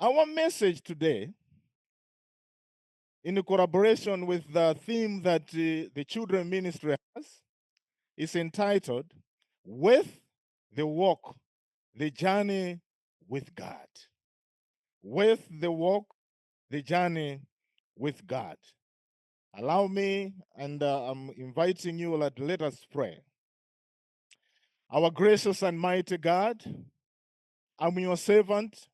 Our message today, in collaboration with the theme that the children ministry has, is entitled With the Walk, the Journey with God. With the Walk, the Journey with God. Allow me, and I'm inviting you, let us pray. Our gracious and mighty God, I'm your servant.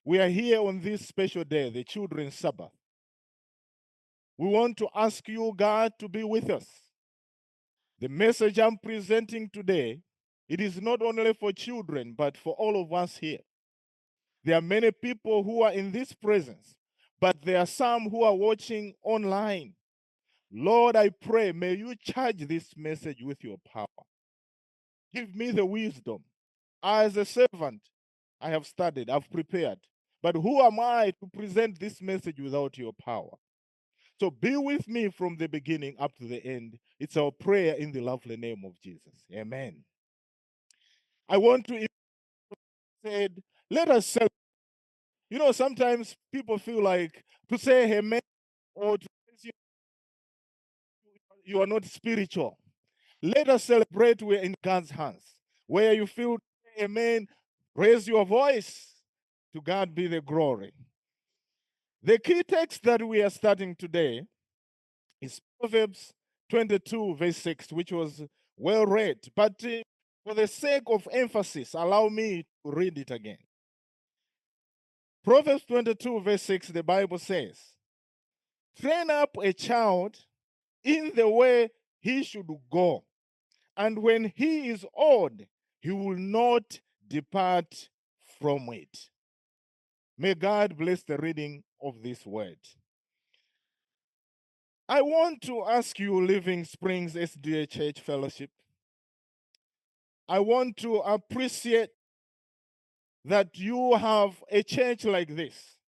We are here on this special day, the Children's Sabbath. We want to ask you, God, to be with us. The message I'm presenting today, it is not only for children, but for all of us here. There are many people who are in this presence, but there are some who are watching online. Lord, I pray, may you charge this message with your power. Give me the wisdom. As a servant, I have studied, I've prepared. But who am I to present this message without your power? So be with me from the beginning up to the end. It's our prayer in the lovely name of Jesus. Amen. I want to say, let us celebrate. You know, sometimes people feel like to say amen or to say you are not spiritual. Let us celebrate. We're in God's hands. Where you feel amen, raise your voice. To God be the glory. The key text that we are studying today is Proverbs 22, verse 6, which was well read. But for the sake of emphasis, allow me to read it again. Proverbs 22, verse 6, the Bible says, train up a child in the way he should go, and when he is old, he will not depart from it. May God bless the reading of this word. I want to ask you, Living Springs SDA Church Fellowship, I want to appreciate that you have a church like this,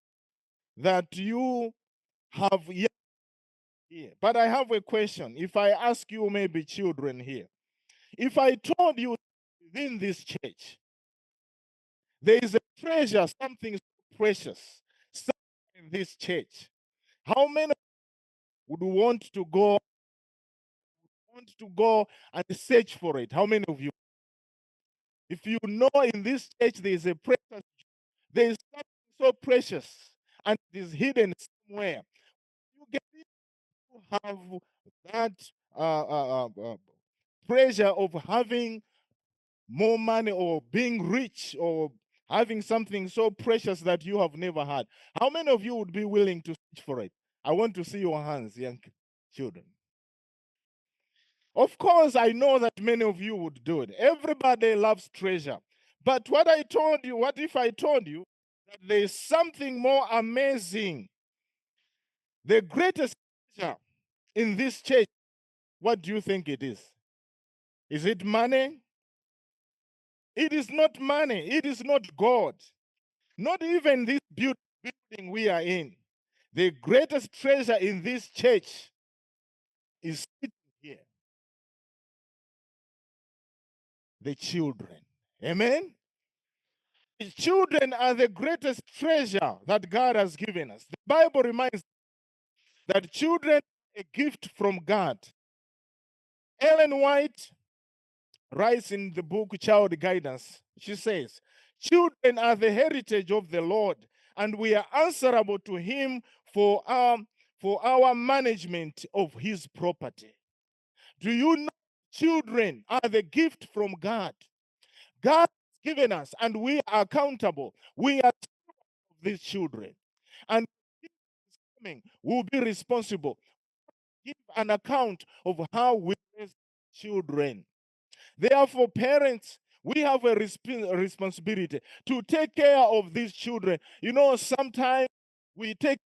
that you have yet here. But I have a question. If I ask you, maybe children here, if I told you within this church, there is a treasure, something so precious, something in this church, how many would want to go and search for it? How many of you? If you know in this church there is a precious, there is something so precious and it is hidden somewhere, you get to have that pressure of having more money or being rich or having something so precious that you have never had. How many of you would be willing to search for it? I want to see your hands, young children. Of course, I know that many of you would do it. Everybody loves treasure. But what if I told you that there is something more amazing? The greatest treasure in this church, what do you think it is? Is it money? It is not money. It is not God. Not even this building we are in. The greatest treasure in this church is sitting here. The children. Amen? The children are the greatest treasure that God has given us. The Bible reminds us that children are a gift from God. Ellen White writes in the book Child Guidance, she says, children are the heritage of the Lord, and we are answerable to him for our management of his property. Do you know children are the gift from God? God has given us, and we are accountable. We are these children. And coming, we'll be responsible. Give an account of how we raise children. Therefore, parents, we have a responsibility to take care of these children. You know, sometimes we take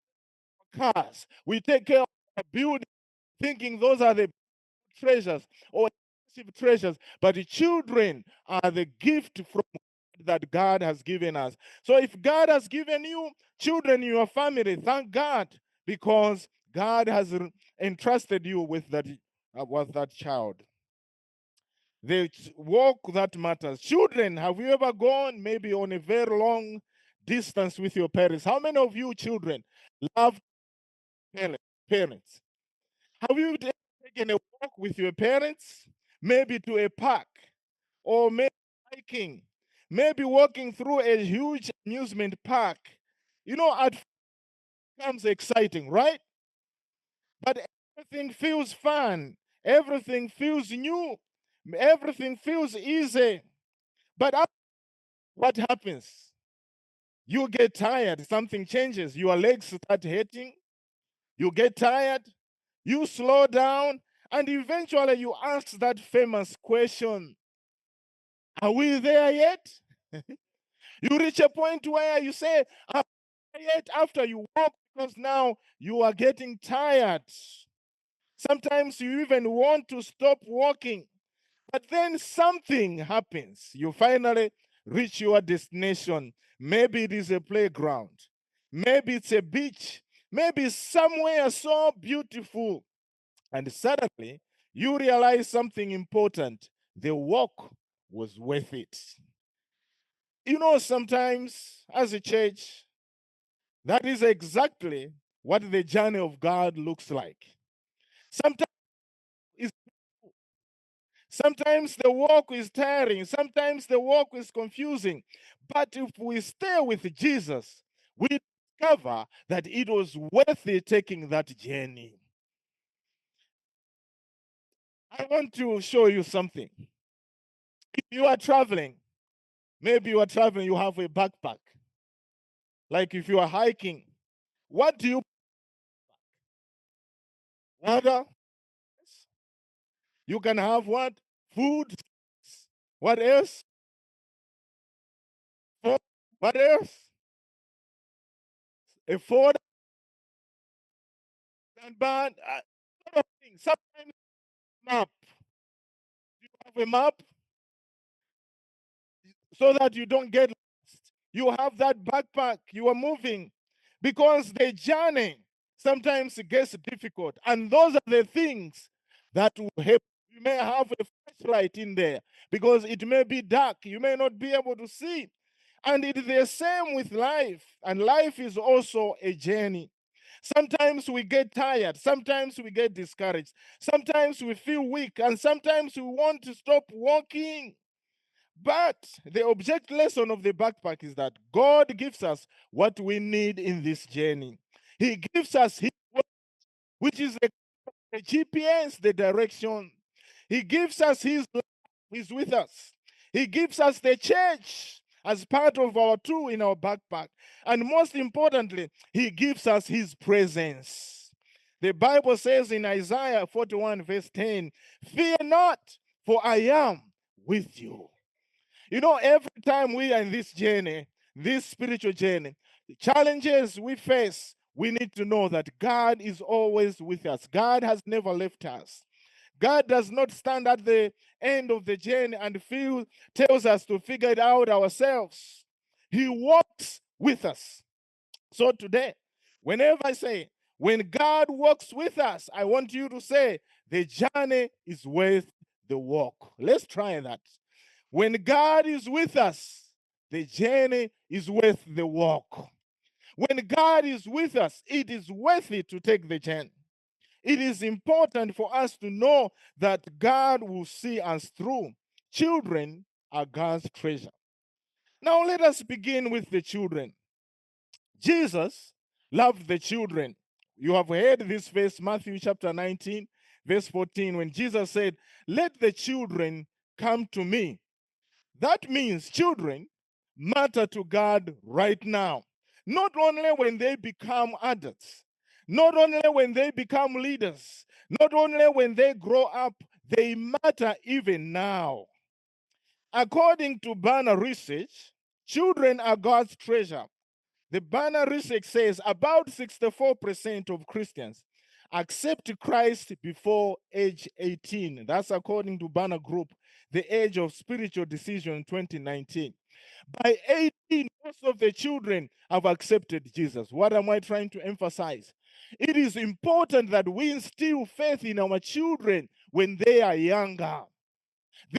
cars, we take care of a building, thinking those are the treasures or expensive treasures, but the children are the gift from that God has given us. So if God has given you children in your family, thank God, because God has entrusted you with that child. The walk that matters. Children, have you ever gone maybe on a very long distance with your parents? How many of you children love parents? Have you taken a walk with your parents? Maybe to a park, or maybe hiking, maybe walking through a huge amusement park. You know, at first it becomes exciting, right? But everything feels fun. Everything feels new. Everything feels easy. But what happens? You get tired. Something changes. Your legs start hurting. You get tired. You slow down. And eventually you ask that famous question, are we there yet? You reach a point where you say, are we there yet? After you walk, because now you are getting tired. Sometimes you even want to stop walking. But then something happens. You finally reach your destination. Maybe it is a playground. Maybe it's a beach. Maybe somewhere so beautiful. And suddenly you realize something important. The walk was worth it. You know, sometimes as a church, that is exactly what the journey of God looks like. Sometimes it's Sometimes the walk is tiring. Sometimes the walk is confusing. But if we stay with Jesus, we discover that it was worth it taking that journey. I want to show you something. If you are traveling, maybe you are traveling, you have a backpack. Like if you are hiking, what do you water? You can have what? Food. What else? What else? A phone and band. Sometimes map. You have a map so that you don't get lost. You have that backpack, you are moving because the journey sometimes it gets difficult. And those are the things that will help. You may have a flashlight in there because it may be dark. You may not be able to see. And it is the same with life. And life is also a journey. Sometimes we get tired. Sometimes we get discouraged. Sometimes we feel weak. And sometimes we want to stop walking. But the object lesson of the backpack is that God gives us what we need in this journey. He gives us His word, which is the GPS, the direction. He gives us His love, He's with us. He gives us the church as part of our tool in our backpack. And most importantly, He gives us His presence. The Bible says in Isaiah 41, verse 10, fear not, for I am with you. You know, every time we are in this journey, this spiritual journey, the challenges we face, we need to know that God is always with us. God has never left us. God does not stand at the end of the journey and tells us to figure it out ourselves. He walks with us. So today, whenever I say, when God walks with us, I want you to say, the journey is worth the walk. Let's try that. When God is with us, the journey is worth the walk. When God is with us, it is worth it to take the journey. It is important for us to know that God will see us through. Children are God's treasure. Now let us begin with the children. Jesus loved the children. You have heard this verse, Matthew chapter 19, verse 14, when Jesus said, let the children come to me. That means children matter to God right now. Not only when they become adults, not only when they become leaders, not only when they grow up, they matter even now. According to Banner research, children are God's treasure. The Banner research says about 64% of Christians accept Christ before age 18. That's according to Banner Group, the age of spiritual decision 2019. By 18, most of the children have accepted Jesus. What am I trying to emphasize? It is important that we instill faith in our children when they are younger.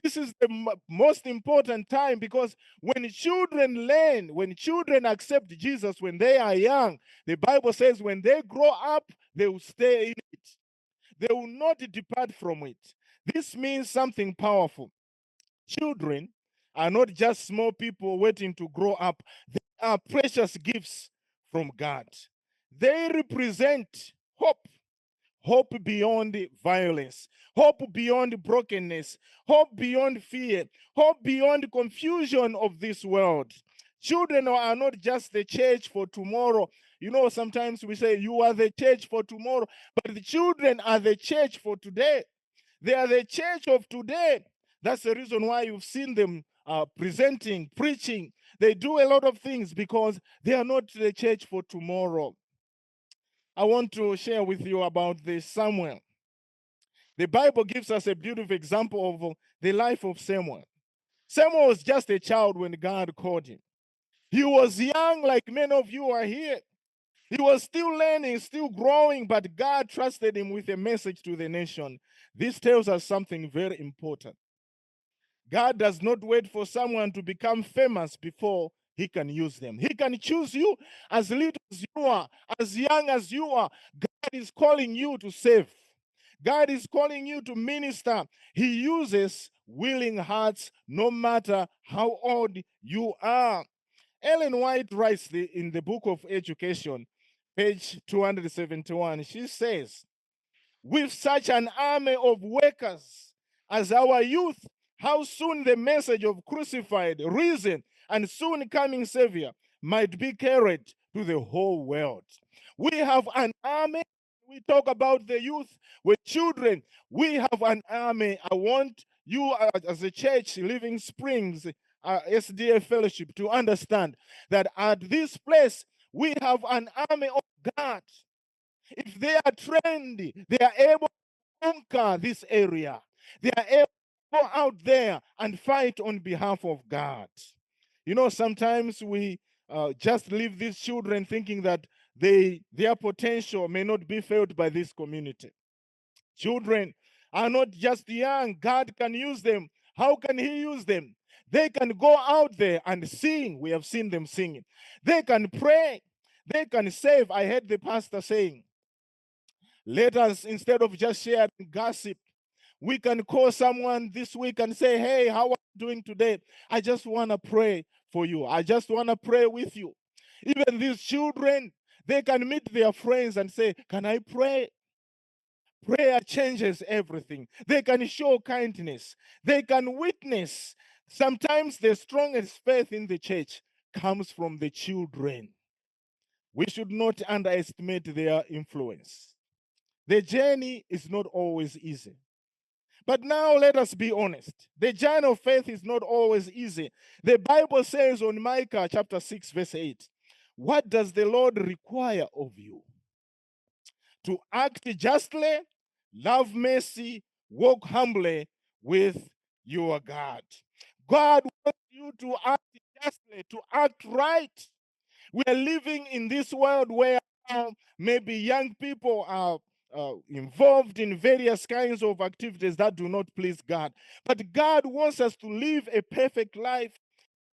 This is the most important time, because when children learn, when children accept Jesus when they are young, the Bible says when they grow up, they will stay in it. They will not depart from it. This means something powerful. Children are not just small people waiting to grow up, they are precious gifts from God. They represent hope. Hope beyond violence, hope beyond brokenness, hope beyond fear, hope beyond confusion of this world. Children are not just the church for tomorrow. You know, sometimes we say you are the church for tomorrow, but the children are the church for today. They are the church of today. That's the reason why you've seen them presenting, preaching. They do a lot of things because they are not the church for tomorrow. I want to share with you about this Samuel. The Bible gives us a beautiful example of the life of Samuel. Samuel was just a child when God called him. He was young, like many of you are here. He was still learning, still growing, but God trusted him with a message to the nation. This tells us something very important. God does not wait for someone to become famous before he can use them. He can choose you as little as you are, as young as you are. God is calling you to save. God is calling you to minister. He uses willing hearts no matter how old you are. Ellen White writes in the book of Education, page 271, she says, with such an army of workers as our youth, how soon the message of crucified, risen, and soon coming Savior might be carried to the whole world. We have an army. We talk about the youth with children. We have an army. I want you, as a church, Living Springs, SDA Fellowship, to understand that at this place we have an army of God. If they are trained, they are able to conquer this area. They are able to go out there and fight on behalf of God. You know, sometimes we just leave these children thinking that their potential may not be felt by this community. Children are not just young. God can use them. How can He use them? They can go out there and sing. We have seen them singing. They can pray. They can save. I heard the pastor saying, let us, instead of just sharing gossip, we can call someone this week and say, hey, how are you doing today? I just want to pray for you. I just want to pray with you. Even these children, they can meet their friends and say, can I pray? Prayer changes everything. They can show kindness. They can witness. Sometimes the strongest faith in the church comes from the children. We should not underestimate their influence. The journey is not always easy. But now let us be honest. The journey of faith is not always easy. The Bible says on Micah chapter 6, verse 8, what does the Lord require of you? To act justly, love mercy, walk humbly with your God. God wants you to act justly, to act right. We are living in this world where maybe young people are involved in various kinds of activities that do not please God. But God wants us to live a perfect life.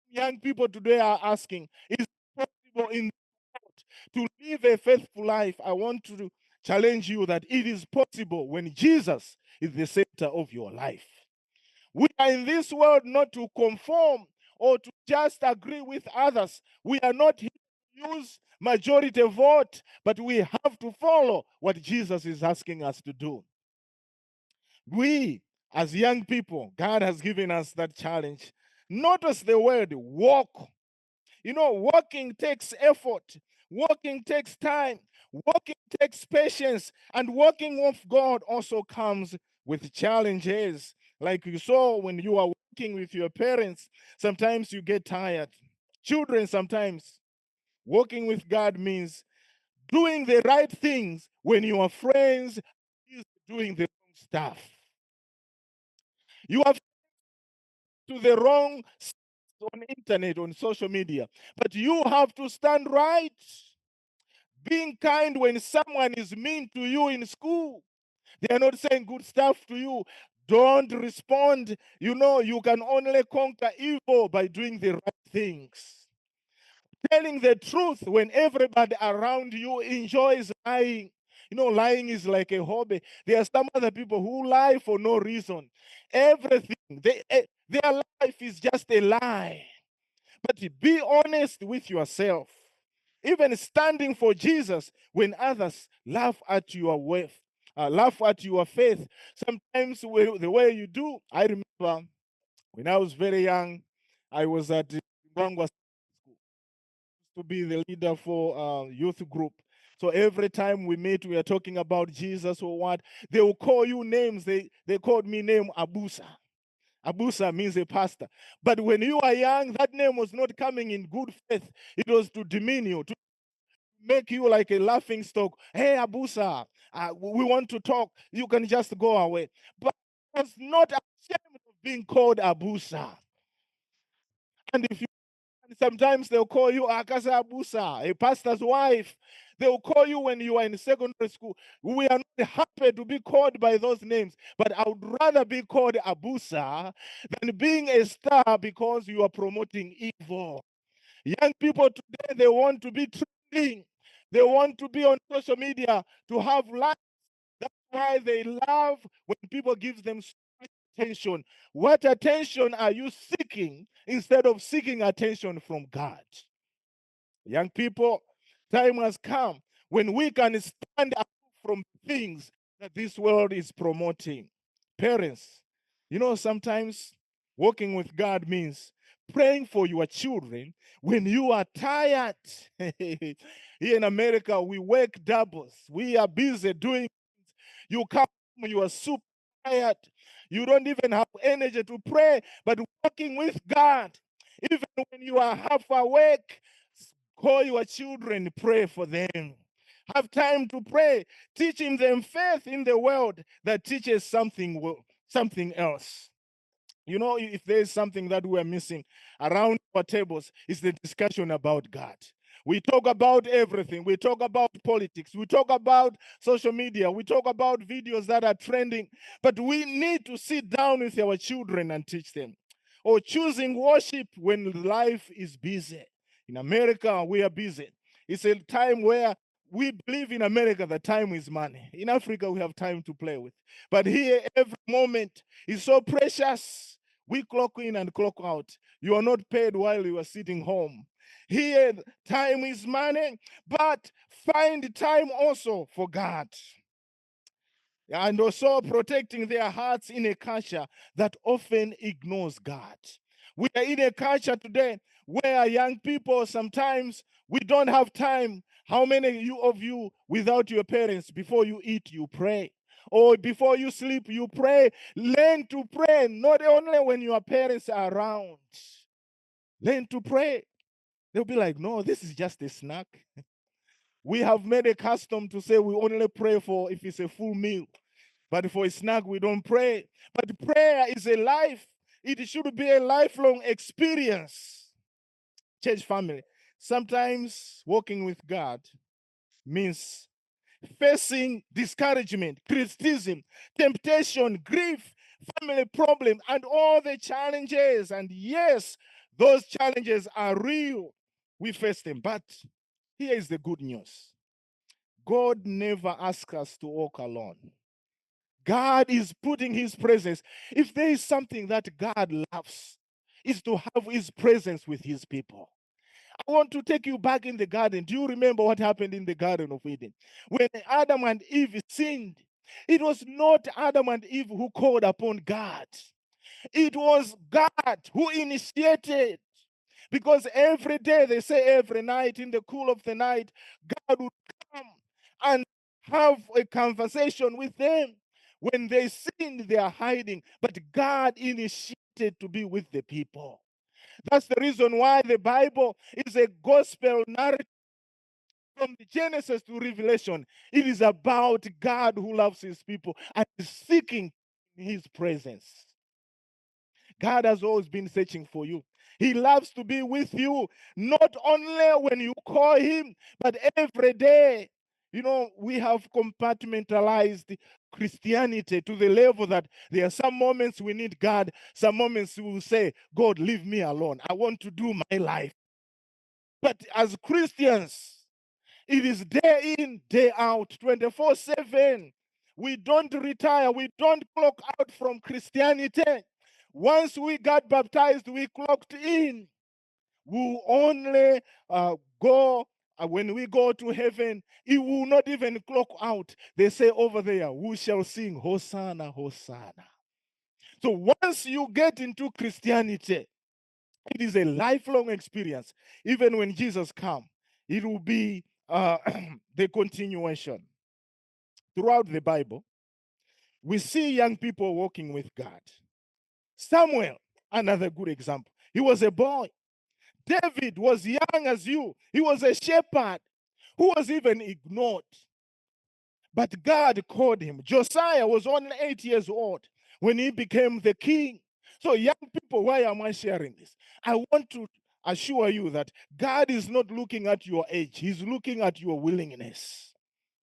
Young people today are asking, is it possible in to live a faithful life? I want to challenge you that it is possible when Jesus is the center of your life. We are in this world not to conform or to just agree with others. We are not here to use majority vote, but we have to follow what Jesus is asking us to do. We, as young people, God has given us that challenge. Notice the word walk. You know, walking takes effort, walking takes time, walking takes patience, and walking with God also comes with challenges. Like you saw when you are walking with your parents, sometimes you get tired. Children, sometimes walking with God means doing the right things when your friends is doing the wrong stuff. You have to the wrong on internet, on social media, but you have to stand right. Being kind when someone is mean to you in school, they are not saying good stuff to you. Don't respond. You can only conquer evil by doing the right things. Telling the truth when everybody around you enjoys lying. Lying is like a hobby. There are some other people who lie for no reason. Everything, their life is just a lie. But be honest with yourself. Even standing for Jesus when others laugh at your laugh at your faith. Sometimes the way you do. I remember when I was very young, I was at Bangwa School to be the leader for youth group. So every time we meet, we are talking about Jesus or what. They will call you names. They called me name Abusa. Abusa means a pastor. But when you are young, that name was not coming in good faith. It was to demean you, to make you like a laughing stock. Hey, Abusa, we want to talk. You can just go away. But I was not ashamed of being called Abusa. And if you sometimes they'll call you Akasa Abusa, a pastor's wife. They'll call you when you are in secondary school. We are not happy to be called by those names, but I would rather be called Abusa than being a star because you are promoting evil. Young people today, they want to be trending. They want to be on social media to have likes. That's why they love when people give them attention. What attention are you seeking instead of seeking attention from God? Young people, time has come when we can stand up from things that this world is promoting. Parents, sometimes walking with God means praying for your children when you are tired. Here in America, we work doubles. We are busy doing. You come, you are super tired. You don't even have energy to pray, but walking with God, even when you are half awake, call your children, pray for them. Have time to pray, teaching them faith in the world that teaches something else. If there's something that we're missing around our tables, it's the discussion about God. We talk about everything. We talk about politics. We talk about social media. We talk about videos that are trending. But we need to sit down with our children and teach them. Or choosing worship when life is busy. In America, we are busy. It's a time where we believe in America that time is money. In Africa, we have time to play with. But here, every moment is so precious. We clock in and clock out. You are not paid while you are sitting home. Here, time is money, but find time also for God. And also protecting their hearts in a culture that often ignores God. We are in a culture today where young people sometimes we don't have time. How many of you without your parents, before you eat, you pray? Or before you sleep, you pray? Learn to pray, not only when your parents are around. Learn to pray. They'll be like, no, this is just a snack. We have made a custom to say we only pray for if it's a full meal. But for a snack, we don't pray. But prayer is a life. It should be a lifelong experience. Church family. Sometimes walking with God means facing discouragement, criticism, temptation, grief, family problem, and all the challenges. And yes, those challenges are real. We face them. But here is the good news. God never asks us to walk alone. God is putting his presence. If there is something that God loves, is to have his presence with his people. I want to take you back in the garden. Do you remember what happened in the Garden of Eden? When Adam and Eve sinned, it was not Adam and Eve who called upon God. It was God who initiated. Because every day, they say every night, in the cool of the night, God would come and have a conversation with them. When they sinned, they are hiding. But God initiated to be with the people. That's the reason why the Bible is a gospel narrative from Genesis to Revelation. It is about God who loves his people and is seeking his presence. God has always been searching for you. He loves to be with you, not only when you call him, but every day. We have compartmentalized Christianity to the level that there are some moments we need God, some moments we will say, God, leave me alone. I want to do my life. But as Christians, it is day in, day out, 24/7. We don't retire. We don't clock out from Christianity. Once we got baptized, we clocked in. We will only go when we go to heaven. It will not even clock out. They say over there, we shall sing Hosanna, Hosanna. So once you get into Christianity, it is a lifelong experience. Even when Jesus comes, it will be the continuation. Throughout the Bible, we see young people walking with God. Samuel, another good example. He was a boy. David was young as you. He was a shepherd who was even ignored. But God called him. Josiah was only 8 years old when he became the king. So, young people, why am I sharing this? I want to assure you that God is not looking at your age, He's looking at your willingness.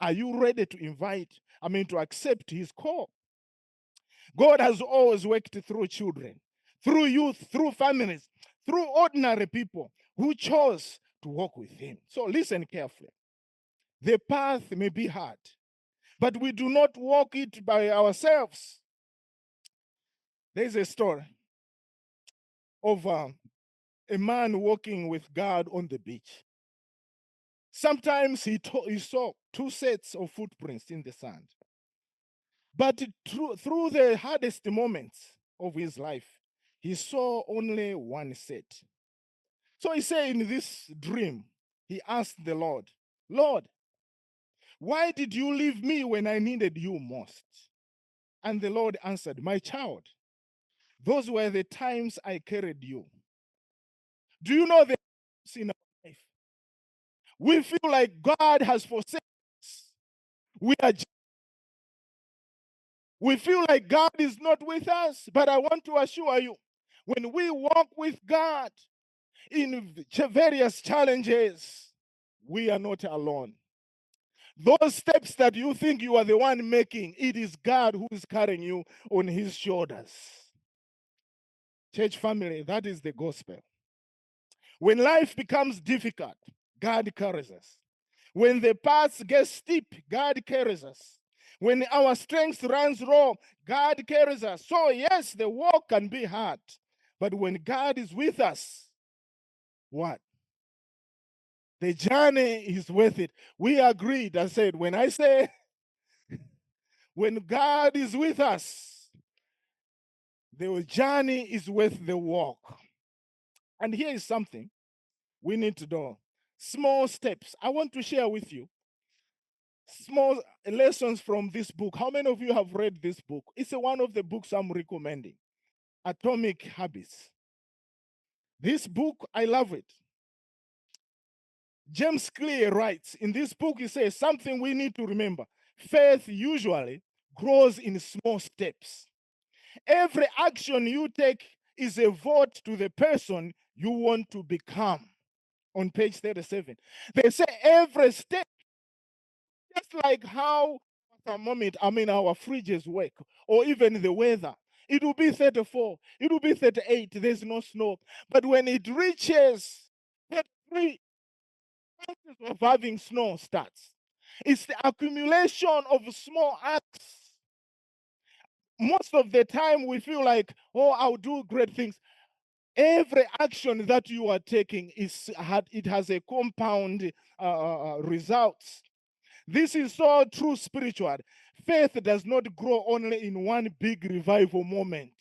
Are you ready to accept His call? God has always worked through children, through youth, through families, through ordinary people who chose to walk with Him. So, listen carefully. The path may be hard, but we do not walk it by ourselves. There's a story of a man walking with God on the beach. Sometimes he saw two sets of footprints in the sand. But through the hardest moments of his life, he saw only one set. So he said in this dream, he asked the Lord, Lord, why did you leave me when I needed you most? And the Lord answered, my child, those were the times I carried you. Do you know the times in our life? We feel like God has forsaken us. We feel like God is not with us. But I want to assure you, when we walk with God in various challenges, we are not alone. Those steps that you think you are the one making, it is God who is carrying you on His shoulders. Church family, that is the gospel. When life becomes difficult, God carries us. When the paths get steep, God carries us. When our strength runs low, God carries us. So, yes, the walk can be hard. But when God is with us, what? The journey is worth it. We agreed. I said, when I say, when God is with us, the journey is worth the walk. And here is something we need to do. Small steps. I want to share with you small lessons from this book. How many of you have read this book? It's one of the books I'm recommending, Atomic Habits. This book, I love it. James Clear writes in this book, he says something we need to remember. Faith usually grows in small steps. Every action you take is a vote to the person you want to become. On page 37, they say every step, just like how at a moment, our fridges work, or even the weather. It will be 34, it will be 38, there's no snow. But when it reaches 33, chances of having snow starts. It's the accumulation of small acts. Most of the time, we feel like, oh, I'll do great things. Every action that you are taking it has a compound results. This is so true spiritual. Faith does not grow only in one big revival moment.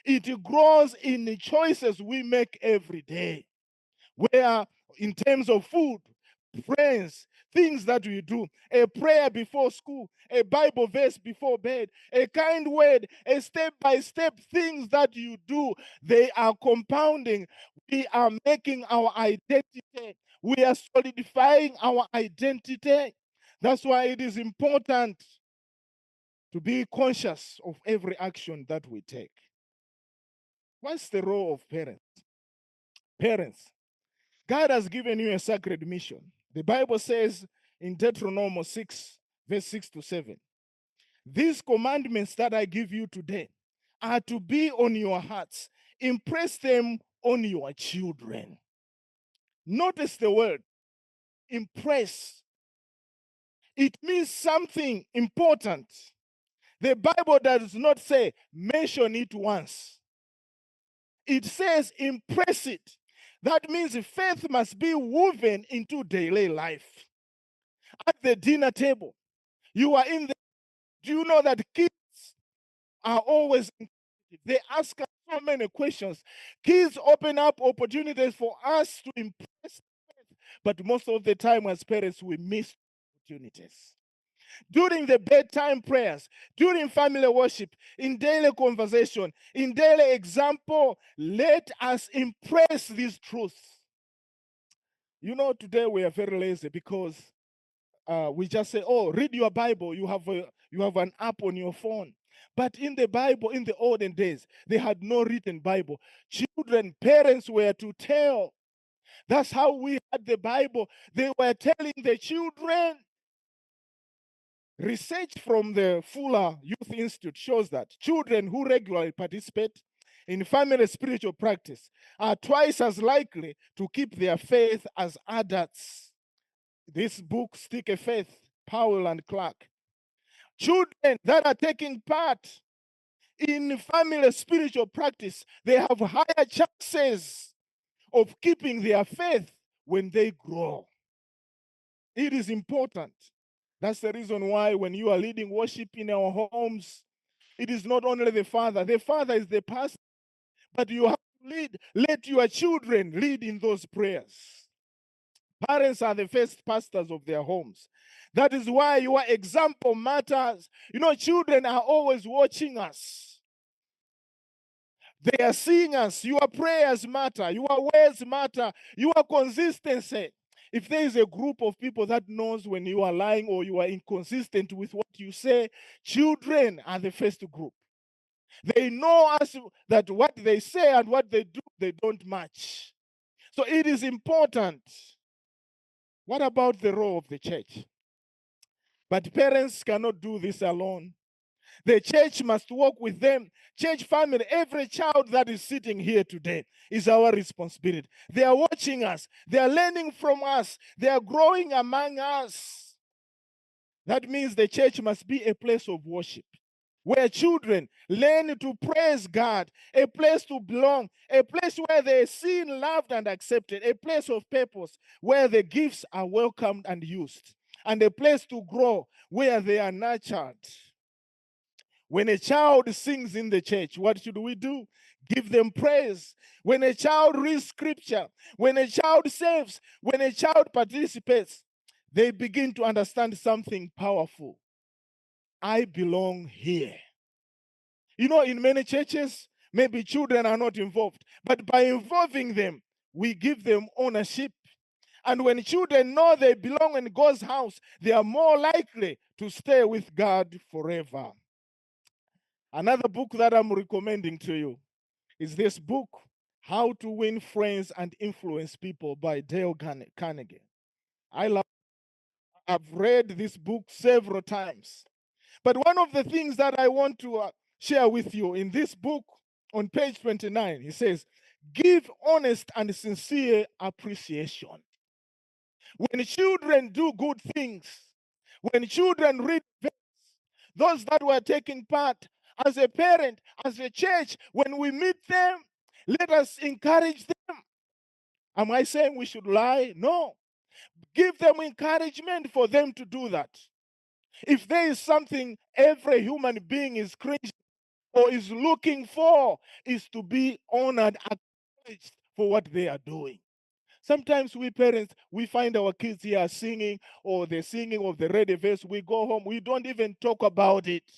It grows in the choices we make every day. Where, in terms of food, friends, things that we do, a prayer before school, a Bible verse before bed, a kind word, a step-by-step things that you do, they are compounding. We are making our identity. We are solidifying our identity. That's why it is important to be conscious of every action that we take. What's the role of parents? Parents, God has given you a sacred mission. The Bible says in Deuteronomy 6, verse 6 to 7, These commandments that I give you today are to be on your hearts. Impress them on your children. Notice the word impress. It means something important. The Bible does not say mention it once. It says impress it. That means faith must be woven into daily life. At the dinner table, you are in the. Do you know that kids are always inquisitive? They ask us so many questions. Kids open up opportunities for us to impress faith, but most of the time, as parents, we miss opportunities. During the bedtime prayers, during family worship, in daily conversation, in daily example, let us impress these truths. You know, today we are very lazy because we just say, "Oh, read your Bible. You have an app on your phone." But in the Bible, in the olden days, they had no written Bible. Children, parents were to tell. That's how we had the Bible. They were telling the children. Research from the Fuller Youth Institute shows that children who regularly participate in family spiritual practice are twice as likely to keep their faith as adults. This book, Stick a Faith, Powell and Clark. Children that are taking part in family spiritual practice, they have higher chances of keeping their faith when they grow. It is important. That's the reason why when you are leading worship in our homes, it is not only the father. The father is the pastor, but you have to lead. Let your children lead in those prayers. Parents are the first pastors of their homes. That is why your example matters. You know, children are always watching us. They are seeing us. Your prayers matter. Your words matter. Your consistency. If there is a group of people that knows when you are lying or you are inconsistent with what you say, children are the first group. They know us that what they say and what they do, they don't match. So it is important. What about the role of the church? But parents cannot do this alone. The church must work with them. Church family, every child that is sitting here today is our responsibility. They are watching us. They are learning from us. They are growing among us. That means the church must be a place of worship where children learn to praise God, a place to belong, a place where they are seen, loved, and accepted, a place of purpose where the gifts are welcomed and used, and a place to grow where they are nurtured. When a child sings in the church, what should we do? Give them praise. When a child reads scripture, when a child serves, when a child participates, they begin to understand something powerful. I belong here. You know, in many churches, maybe children are not involved, but by involving them, we give them ownership. And when children know they belong in God's house, they are more likely to stay with God forever. Another book that I'm recommending to you is this book, How to Win Friends and Influence People by Dale Carnegie. I've read this book several times. But one of the things that I want to share with you in this book on page 29, he says, give honest and sincere appreciation. When children do good things, when children read verse, those that were taking part as a parent, as a church, when we meet them, let us encourage them. Am I saying we should lie? No. Give them encouragement for them to do that. If there is something every human being is cringing or is looking for, is to be honored, acknowledged for what they are doing. Sometimes we parents, we find our kids here singing or the singing of the ready verse. We go home, we don't even talk about it.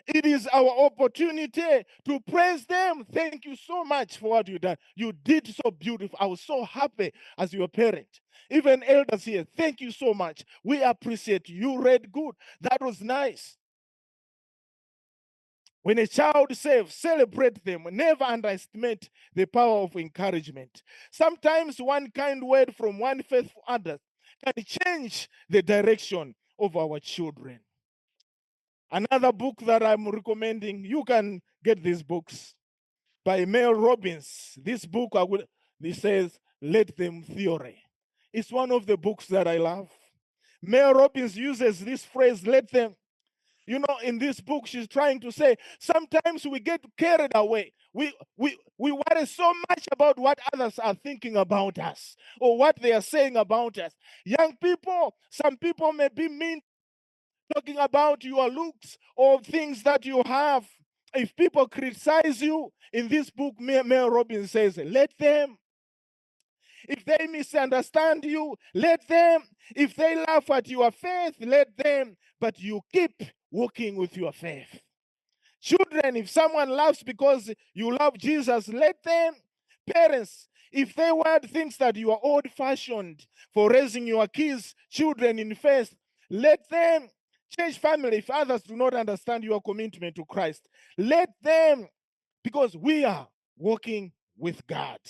It is our opportunity to praise them. Thank you so much for what you done. You did so beautiful. I was so happy as your parent. Even elders here, thank you so much. We appreciate you. You read good. That was nice. When a child saves, celebrate them. Never underestimate the power of encouragement. Sometimes one kind word from one faithful adult can change the direction of our children. Another book that I'm recommending, you can get these books by Mel Robbins. This book, it says, Let Them Theory. It's one of the books that I love. Mel Robbins uses this phrase, let them. You know, in this book, she's trying to say sometimes we get carried away. We worry so much about what others are thinking about us or what they are saying about us. Young people, some people may be mean, talking about your looks or things that you have. If people criticize you, in this book, Mel Robbins says, let them. If they misunderstand you, let them. If they laugh at your faith, let them. But you keep walking with your faith. Children, if someone laughs because you love Jesus, let them. Parents, if they want things that you are old-fashioned for raising your kids, children in faith, let them. Church family, if others do not understand your commitment to Christ, let them, because we are walking with God.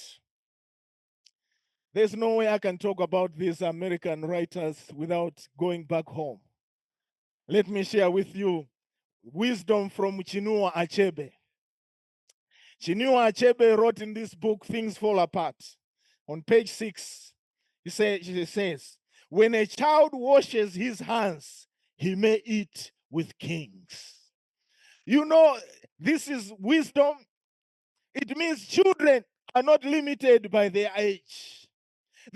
There's no way I can talk about these American writers without going back home. Let me share with you wisdom from Chinua Achebe. Chinua Achebe wrote in this book, Things Fall Apart. On page 6, she says, when a child washes his hands, he may eat with kings. You know, this is wisdom. It means children are not limited by their age.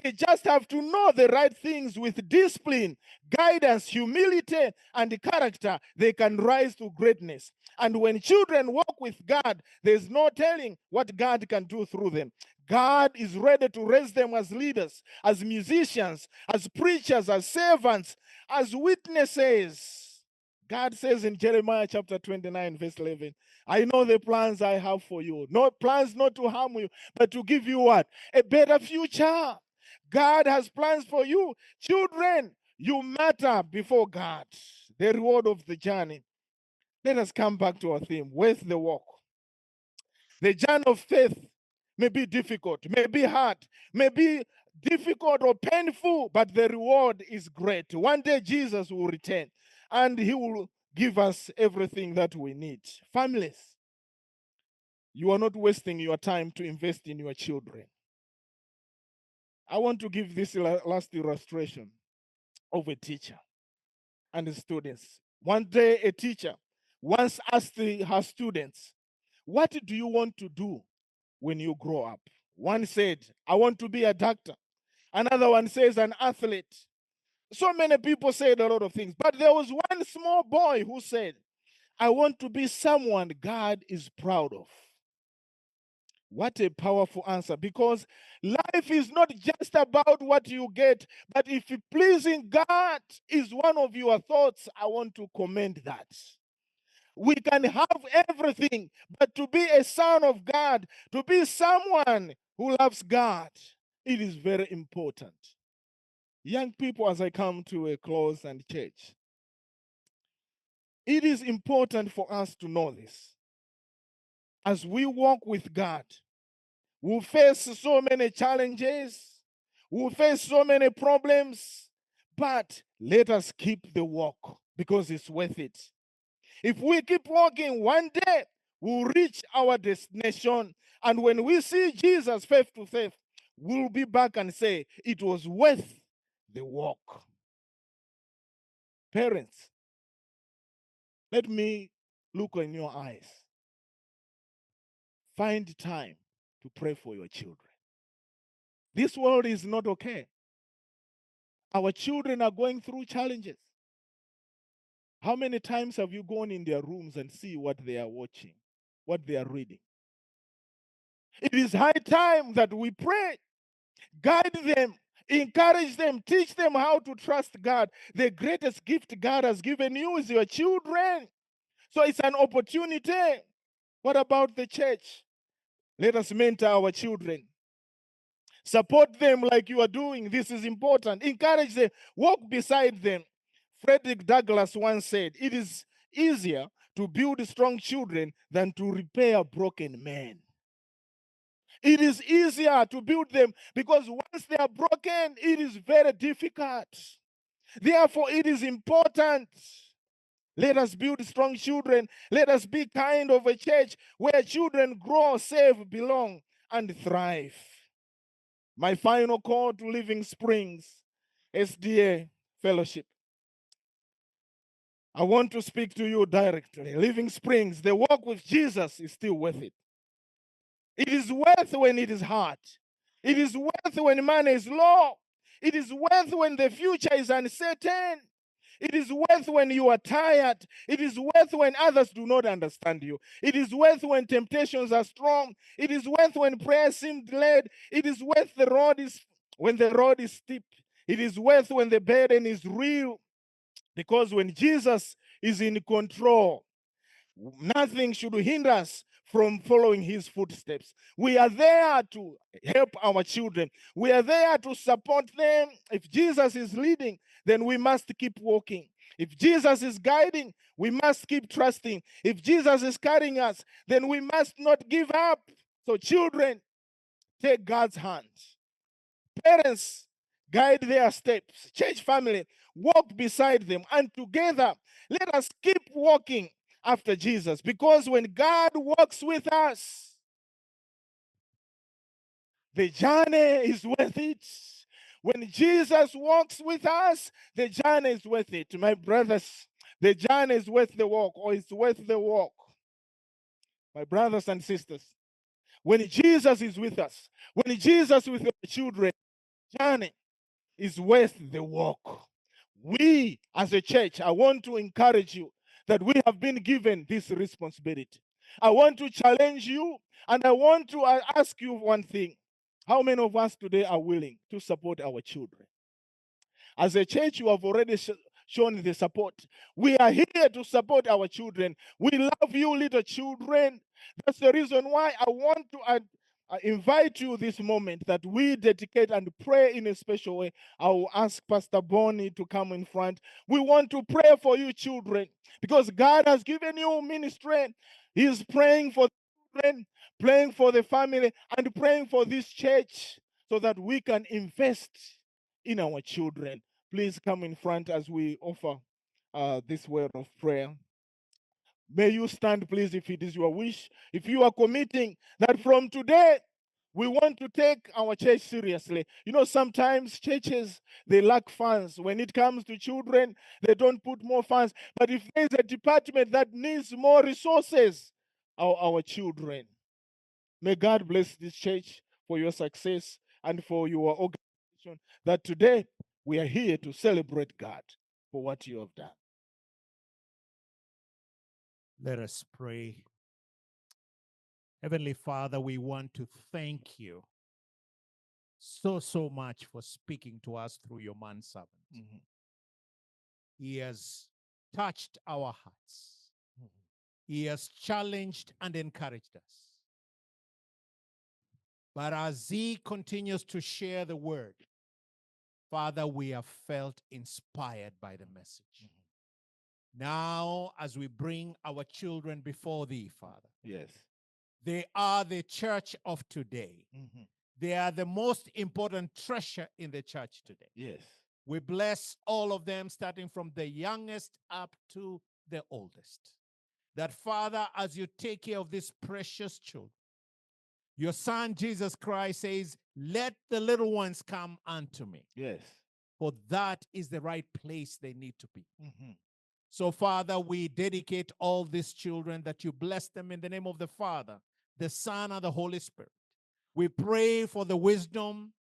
They just have to know the right things with discipline, guidance, humility, and character. They can rise to greatness. And when children walk with God, there's no telling what God can do through them. God is ready to raise them as leaders, as musicians, as preachers, as servants, as witnesses. God says in Jeremiah chapter 29, verse 11, I know the plans I have for you. No plans not to harm you, but to give you what? A better future. God has plans for you. Children, you matter before God. The reward of the journey. Let us come back to our theme. Where's the walk? The journey of faith may be difficult, may be hard, may be difficult or painful, but the reward is great. One day Jesus will return and he will give us everything that we need. Families, you are not wasting your time to invest in your children. I want to give this last illustration of a teacher and the students. One day, a teacher once asked her students, what do you want to do when you grow up? One said, I want to be a doctor. Another one says, an athlete. So many people said a lot of things. But there was one small boy who said, I want to be someone God is proud of. What a powerful answer, because life is not just about what you get, but if pleasing God is one of your thoughts, I want to commend that. We can have everything, but to be a son of God, to be someone who loves God, it is very important. Young people, as I come to a close and church, it is important for us to know this. As we walk with God, we'll face so many challenges, we'll face so many problems, but let us keep the walk because it's worth it. If we keep walking, one day we'll reach our destination. And when we see Jesus face to face, we'll be back and say, it was worth the walk. Parents, let me look in your eyes. Find time to pray for your children. This world is not okay. Our children are going through challenges. How many times have you gone in their rooms and see what they are watching, what they are reading? It is high time that we pray, guide them, encourage them, teach them how to trust God. The greatest gift God has given you is your children. So it's an opportunity. What about the church? Let us mentor our children. Support them like you are doing. This is important. Encourage them. Walk beside them. Frederick Douglass once said, it is easier to build strong children than to repair broken men. It is easier to build them because once they are broken, it is very difficult. Therefore, it is important Let us build strong children. Let us be kind of a church where children grow, save, belong, and thrive. My final call to Living Springs SDA Fellowship. I want to speak to you directly. Living Springs, the walk with Jesus is still worth it. It is worth when it is hard. It is worth when money is low. It is worth when the future is uncertain. It is worth when you are tired. It is worth when others do not understand you. It is worth when temptations are strong. It is worth when prayer seemed delayed. It is worth when the road is steep. It is worth when the burden is real. Because when Jesus is in control, nothing should hinder us from following his footsteps. We are there to help our children. We are there to support them. If Jesus is leading, then we must keep walking. If Jesus is guiding, we must keep trusting. If Jesus is carrying us, then we must not give up. So, children, take God's hand. Parents, guide their steps. Church family, walk beside them. And together, let us keep walking after Jesus. Because when God walks with us, the journey is worth it. When Jesus walks with us, the journey is worth it. My brothers, the journey is worth the walk, or it's worth the walk. My brothers and sisters, when Jesus is with us, when Jesus is with the children, journey is worth the walk. We, as a church, I want to encourage you that we have been given this responsibility. I want to challenge you, and I want to ask you one thing. How many of us today are willing to support our children? As a church, you have already shown the support. We are here to support our children. We love you, little children. That's the reason why I want to invite you this moment that we dedicate and pray in a special way. I will ask Pastor Bonnie to come in front. We want to pray for you, children, because God has given you ministry. He is praying for children, praying for the family, and praying for this church so that we can invest in our children. Please come in front as we offer this word of prayer. May you stand, please, if it is your wish. If you are committing that from today, we want to take our church seriously. You know, sometimes churches, they lack funds. When it comes to children, they don't put more funds. But if there's a department that needs more resources, our children, may God bless this church for your success and for your organization, that today we are here to celebrate God for what you have done. Let us pray. Heavenly Father, we want to thank you so much for speaking to us through your manservant. Mhm. He has touched our hearts. Mhm. He has challenged and encouraged us. But as he continues to share the word, Father, we have felt inspired by the message. Now, as we bring our children before thee, Father, Yes. they are the church of today. Mhm. They are the most important treasure in the church today. Yes. We bless all of them, starting from the youngest up to the oldest. That, Father, as you take care of these precious children, your Son, Jesus Christ, says, let the little ones come unto me. Yes. For that is the right place they need to be. Mhm. So, Father, we dedicate all these children, that you bless them in the name of the Father, the Son, and the Holy Spirit. We pray for the wisdom,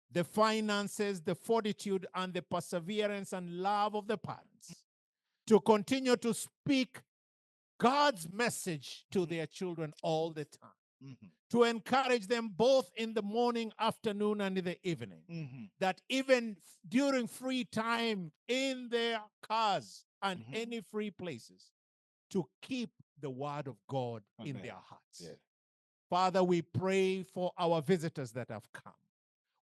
the finances, the fortitude, and the perseverance and love of the parents to continue to speak God's message to their children all the time, Mhm. to encourage them both in the morning, afternoon, and in the evening, Mhm. that even during free time in their cars and Mhm. any free places, to keep the word of God in Amen. their hearts. Yes. Father, we pray for our visitors that have come.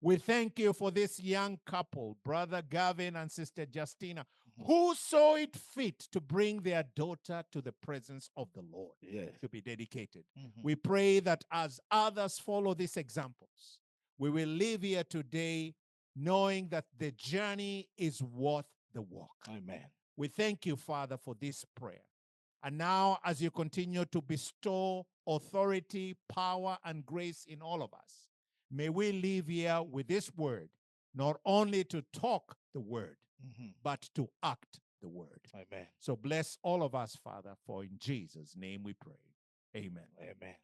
We thank you for this young couple, Brother Gavin and Sister Justina, who saw it fit to bring their daughter to the presence of the Lord, Yes. to be dedicated. Mhm. We pray that as others follow these examples, we will live here today knowing that the journey is worth the walk. Amen. We thank you, Father, for this prayer. And now, as you continue to bestow authority, power, and grace in all of us, may we live here with this word, not only to talk the word, but to act the word. Amen. So bless all of us, Father, for in Jesus' name we pray. Amen. Amen.